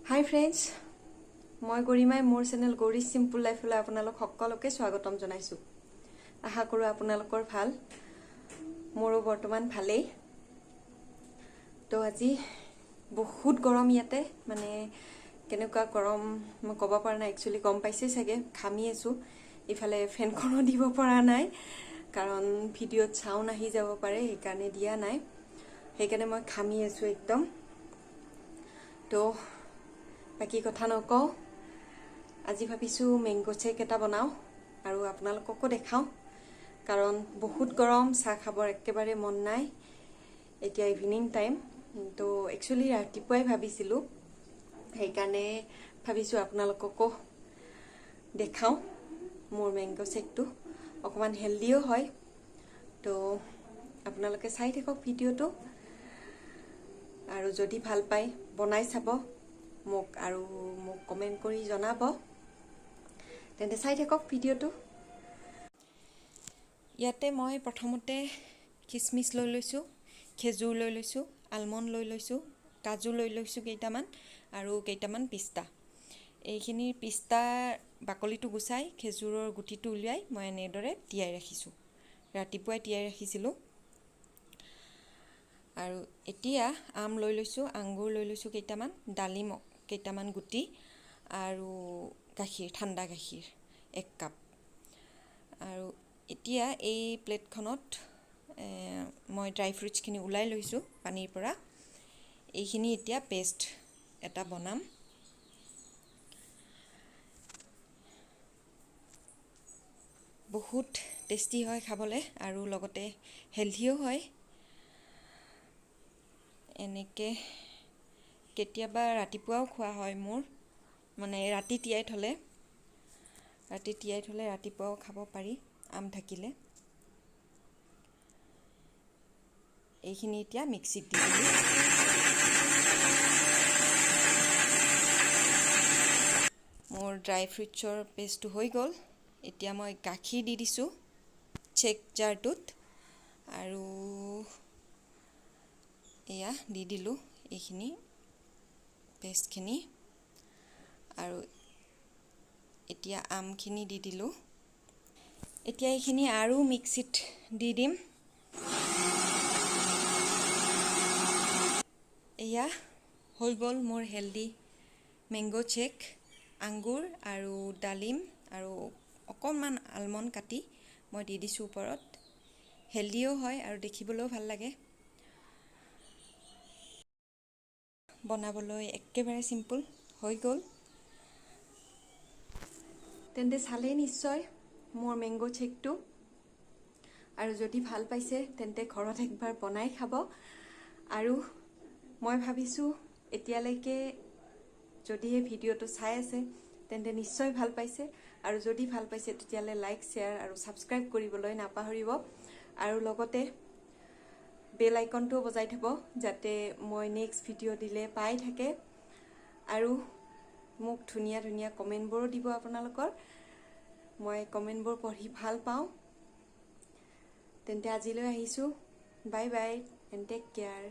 হাই friends, মই গৰিমাই মোৰ channel Gauri চিম্পুল লাইফলৈ আপোনালোক সকলোকে স্বাগতম জনাইছোঁ। আশা কৰোঁ আপোনালোকৰ ভাল, মোৰো বৰ্তমান ভালেই। তো আজি বহুত গৰম ইয়াতে, মানে কেনেকুৱা গৰম মই ক'ব পৰা নাই, একচুৱেলি গম পাইছেই চাগে, ঘামি আছোঁ। ইফালে ফেনখনো দিব পৰা নাই, কাৰণ ভিডিঅ'ত চাউণ্ড আহি যাব পাৰে, সেইকাৰণে দিয়া নাই। সেইকাৰণে মই ঘামি আছোঁ একদম। তো বাকী কথা নকওঁ, আজি ভাবিছোঁ মেংগ' শ্বেক এটা বনাওঁ আৰু আপোনালোককো দেখাওঁ, কাৰণ বহুত গৰম, চাহ খাবৰ একেবাৰে মন নাই। এতিয়া ইভিনিং টাইম, তো একচুৱেলি ৰাতিপুৱাই ভাবিছিলোঁ, সেইকাৰণে ভাবিছোঁ আপোনালোককো দেখাওঁ মোৰ মেংগ' শ্বেকটো, অকণমান হেল্ডিও হয়। তো আপোনালোকে চাই থাকক ভিডিঅ'টো, আৰু যদি ভাল পায় বনাই চাব মোক আৰু মোক কমেণ্ট কৰি জনাব। তেন্তে চাই থাকক ভিডিঅ'টো। ইয়াতে মই প্ৰথমতে খিচমিচ লৈ লৈছোঁ, খেজুৰ লৈ লৈছোঁ, আলমণ্ড লৈ লৈছোঁ, কাজু লৈ লৈছোঁ কেইটামান, আৰু কেইটামান পিস্তা। এইখিনি পিস্তা বাকলিটো গুচাই খেজুৰৰ গুটিটো উলিয়াই মই এনেদৰে তিয়াই ৰাখিছোঁ, ৰাতিপুৱাই তিয়াই ৰাখিছিলোঁ। আৰু এতিয়া আম লৈ লৈছোঁ, আঙুৰ লৈ লৈছোঁ কেইটামান, ডালিম কেইটামান গুটি, আৰু গাখীৰ, ঠাণ্ডা গাখীৰ 1 কাপ। আৰু এতিয়া এই প্লেটখনত মই ড্ৰাই ফ্ৰুটছখিনি ওলাই লৈছোঁ পানীৰ পৰা। এইখিনি এতিয়া পেষ্ট এটা বনাম। বহুত টেষ্টি হয় খাবলৈ আৰু লগতে হেল্থিও হয়। এনেকৈ কেতিয়াবা ৰাতিপুৱাও খোৱা হয় মোৰ, মানে ৰাতি তিয়াই থ'লে, ৰাতিপুৱাও খাব পাৰি আম থাকিলে। এইখিনি এতিয়া মিক্সিত দি দিলোঁ। মোৰ ড্ৰাই ফ্ৰুটছৰ পেষ্টটো হৈ গ'ল। এতিয়া মই গাখীৰ দি দিছোঁ চেক জাৰটোত, আৰু এয়া দি দিলোঁ এইখিনি পেষ্টখিনি। আৰু এতিয়া আমখিনি দি দিলোঁ। এতিয়া এইখিনি আৰু মিক্সিত দি দিম। এয়া হৈ গ'ল মোৰ হেল্ডি মেংগ' শ্বেক। আঙুৰ আৰু ডালিম আৰু অকণমান আলমণ্ড কাটি মই দি দিছোঁ ওপৰত। হেল্ডিও হয় আৰু দেখিবলৈও ভাল লাগে। বনাবলৈ একেবাৰে চিম্পুল হৈ গ'ল। তেন্তে চালেই নিশ্চয় মোৰ মেংগ' শ্বেকটো, আৰু যদি ভাল পাইছে তেন্তে ঘৰত একবাৰ বনাই খাব। আৰু মই ভাবিছোঁ এতিয়ালৈকে যদিহে ভিডিঅ'টো চাই আছে তেন্তে নিশ্চয় ভাল পাইছে, আৰু যদি ভাল পাইছে তেতিয়াহ'লে লাইক, শ্বেয়াৰ আৰু ছাবস্ক্ৰাইব কৰিবলৈ নাপাহৰিব, আৰু লগতে বেল আইকনটোও বজাই থ'ব যাতে মই নেক্সট ভিডিঅ' দিলে পাই থাকে। আৰু মোক ধুনীয়া ধুনীয়া কমেণ্টবোৰো দিব আপোনালোকৰ, মই কমেণ্টবোৰ পঢ়ি ভাল পাওঁ। তেন্তে আজিলৈ আহিছোঁ, bye bye and take care.